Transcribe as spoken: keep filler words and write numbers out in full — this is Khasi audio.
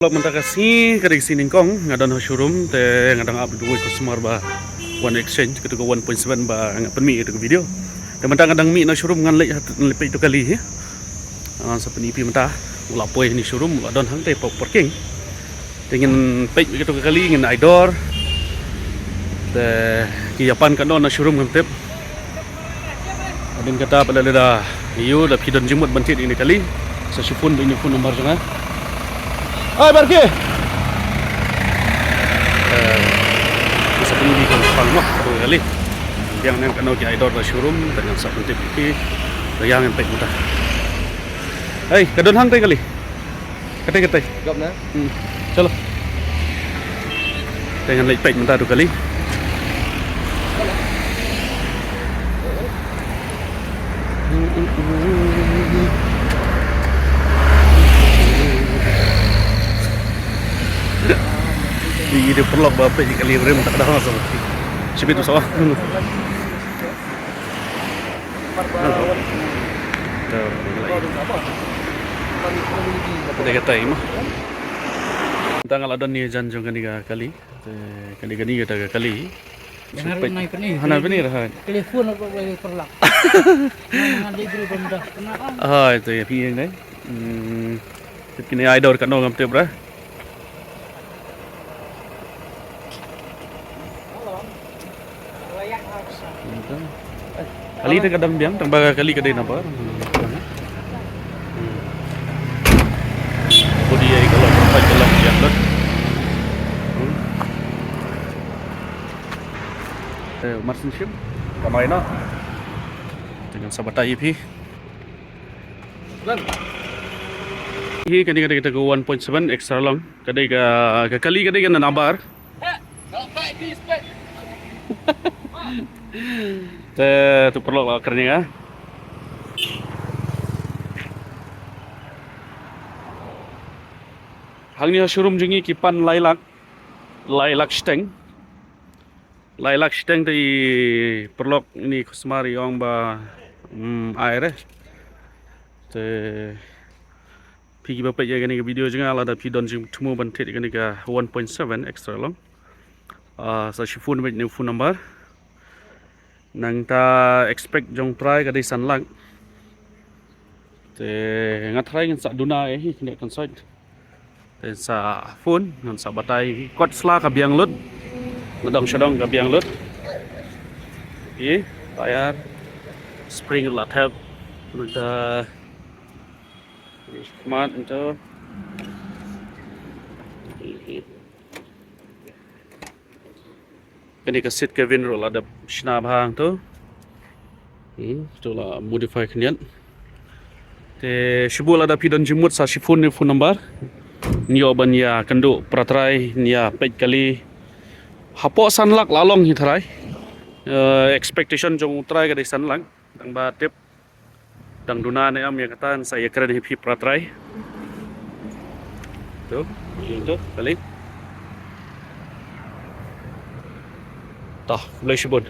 Vlog mynta ka sngi, ka dei ka sngi nyngkong, nga don ha showroom, te nga dang ap da uwei u customer ba wan exchange, katu ka one point seven ba nga pynmih ïa katu ka video. Te mynta nga dang mih na showroom, ngan leit, leit peit tu kali hi. Ah, sa pyni phi mynta, u la poi ha ini showroom, u la don hangtei ha parking. Te ngin peit katu ka kali, ngin ai dor. Te ki ïa pan katno na showroom ngam tip. Hadien kata pat lada ïoh, lada phi don jingmut ban thied ïa kane ka kali, sa shu phone beit ïa ine i phone number jong nga. Hai Barki. Eh, sa pyni ïa ka pang mo, katu ka kali. Biang ne em katno ki ai dor na showroom, te ngan sa pyntip ïa phi. Te ïa ngin peit mynta. Hei, ka don hangtei kali. Katei, katei. Jop na? Hmm. Chalo. Te ngan leit peit mynta tu kali. Ïa ki paralok ba peit ïa kali, briew mynta ka dang ha sa. Shibit tu sa. Te katai mo. Mynta nga la don ïa jan jong kane ka kali. Te kane, kane kata ka kali. Hana pynïar, hana pynïar, ha. Telefon apa boleh perlak. Ngan dei beri benda. Hai, te ïa phi ïa dei. Hmm. Te kine ai dor katno ngam tip ra. Kali te ka dang biang, tang ba ka kali ka dei naba. Hmm. Body ai ka long, ka long biang lut. Hmm. Eh, marksmanship. Kamai na. Te ngan sa batai ïa phi. Hi kane ka dei kata ka one point seven extra long. Ka dei ka, ka kali ka dei ka na nabar. Te tu paralok la kren ïa nga. Hangne ha showroom jong ngi ki pan lai lak, lai lak shiteng. Lai lak shiteng te i paralok, ine i customer i ong ba, mm, ai re. Te phi kiba peit ïa kane ka video jong nga, lada phi don jingthmu ban thied ïa kane ka one point seven extra long, ah, sa shu phone beit ïa ine i phone number. Nangta expect jong u Trai ka dei san lak. Te nga trai ngan sa duna ïa hi kane kan sait. Te sa phone ngan sa batai, kot sla ka biang lut. Nadong shadong ka biang lut. Ïa tyre, spring la thep. Nangta mat nto. Kane ka seat cabin ruh la dep shna bha hangto. Hmm, to la modify khyndiat. Te shu buh, lada phi don jingmut sa shu phone ïa ine i phone number. Ngi ïoh ban ïa kynduh para trai, ïa peit kali. Hapoh san lak la long hi trai. Eh, expectation jong u Trai ka dei san lak. Tang ba tip dang duna ne em ïa kata, ngan sa ïa kren hi phi para trai. To, ïa to kali. Tah, khublei shibun.